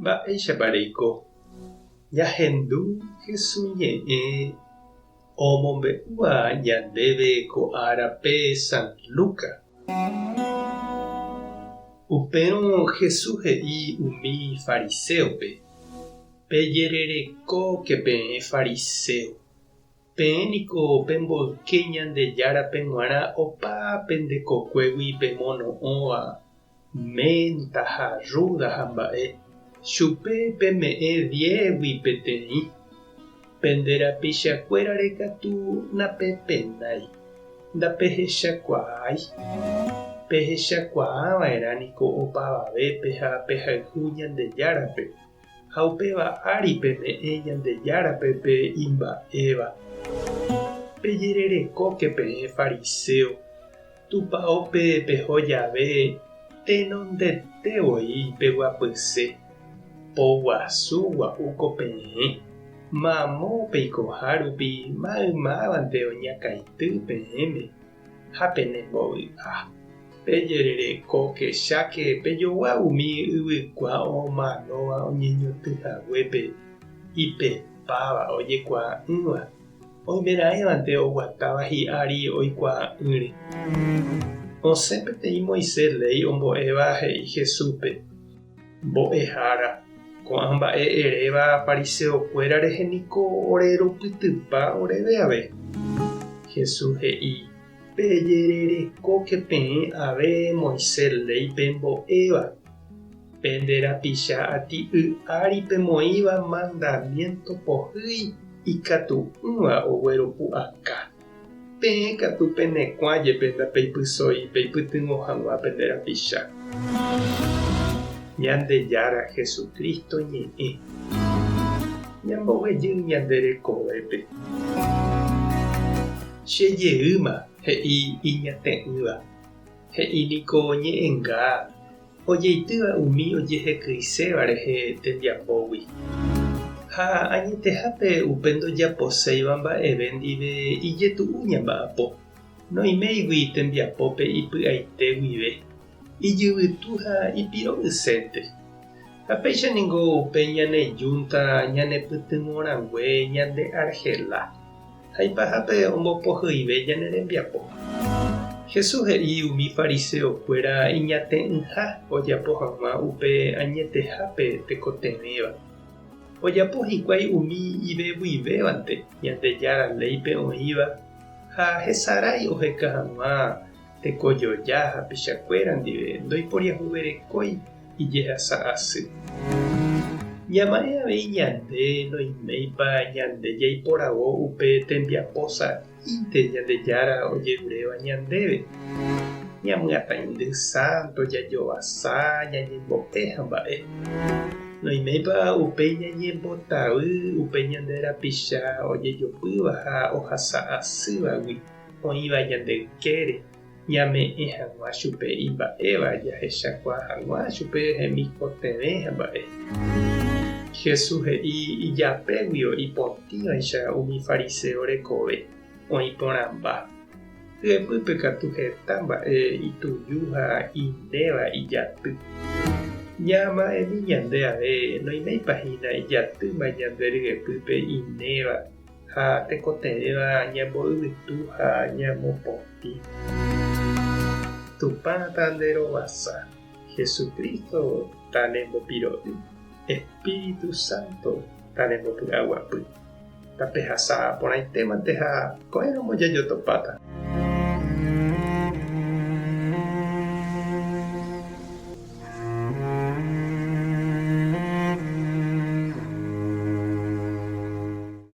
Mba'éichapa reiko? Ñahendu Jesús ñe'ẽ omombe'úva ñandéve ko árape San Lucas. Upérõ Jesús he'i umi fariséope, Pejererekóke peẽ fariséo. Peẽ niko pemboyke Ñandejárape g̃uarã opa pende kokuégui pemono'õva ménta ha rrúda ha mba'e, chupe peme'ẽ diégui peteĩ. Pende rapichakuérare katu napepenái, ndapehechakuaái. Pehechakuaava'erã niko opavavépe ha pehayhu Ñandejárape. Ha upéva ári peme'ẽ Ñandejárape pe imba'éva. Pejererekóke peẽ fariséo, Tupaópe peho jave tenondete voi peguapyse, poguasu gua'úko peẽ, mamo peikoha rupi maymávante oñakãity peẽme. ha penembovy'a. Pejererekóke cháke pejogua umi yvykua omanóva oñeñotỹ haguépe ipepáva ojekuaa'ỹva, oimeraẽvante oguatáva hi'ári oikuaa'ỹre. Osẽ peteĩ Moisés léi ombo'éva he'i Jesúspe, Mbo'ehára, ko'ã mba'e eréva fariseokuéra rehe niko ore rupytypa oréve ave. Jesús he'i, Pejererekóke peẽ ave Moisés léi pembo'éva, pende rapicha ati'y ári pemoĩva mandamiénto pohýi ikatu'ỹva ogueropu'aka. Peẽ katu penekuã jepe ndapeipysói peipytyvõ hag̃ua pende rapicha. Ñandejára Jesucristo ñe'ẽ. Ñamboguejy ñande rekovépe. Che jeýma, he'i iñate'ỹva. He'i niko ñe'ẽnga ojeitýva umi ojehekyiséva rehe tembiapógui. Ha añetehápe upe ndojaposéiva mba'eve ndive ijetu'u ñamba'apo, noiméigui tembiapópe ipy'aite guive, ijyvytu ha ipiro'ysénte. Ha péicha ningo upe ñane júnta ñanepytyvõrangue ñande argela. Ha ipahápe ombopohyive ñane rembiapo. Jesús he'i umi fariseokuéra iñate'ỹha ojapo hag̃ua upe añetehápe tekotevẽva. Ojapo hikuái umi ivevuivévante Ñandejára léipe oĩva ha hesarái oheka hag̃ua tekojoja hapichakuéra ndive ndoiporiahuverekói ijehasa asy. Ñama'ẽ avei ñande noiméipa ñande jaiporavo upe tembiapo sa'ínte Ñandejára ojeruréva ñandéve. Ñamyatãindy sánto, jajovasa, ñañembo'e ha mba'e. Noiméipa upe ñañembotavy upe ñande rapicha ojejopýva ha ohasa asývagui oĩva ñande ykére. Ñame'ẽ hag̃ua chupe imba'éva jahechakuaa hag̃ua chupe hemikotevẽ ha mba'e. Jesús he'i ijapéguio ipotĩvaicha umi fariséo rekove, oĩ porãmba. Hyepýpe katu heta mba'e ituju ha inéva ijaty. Ñama'ẽmi ñande ave noiméipa hína ijatýma ñande ryepýpe inéva Ha tekotevẽva ñamboyvytu ha ñamopotĩ. Tupã ta nde rovasa, Jesucristo ta ne mbopiro'y, Espíritu Santo ta ne mbopy'aguapy. Tapehasa porãitémante ha ko'ẽramo jajotopáta.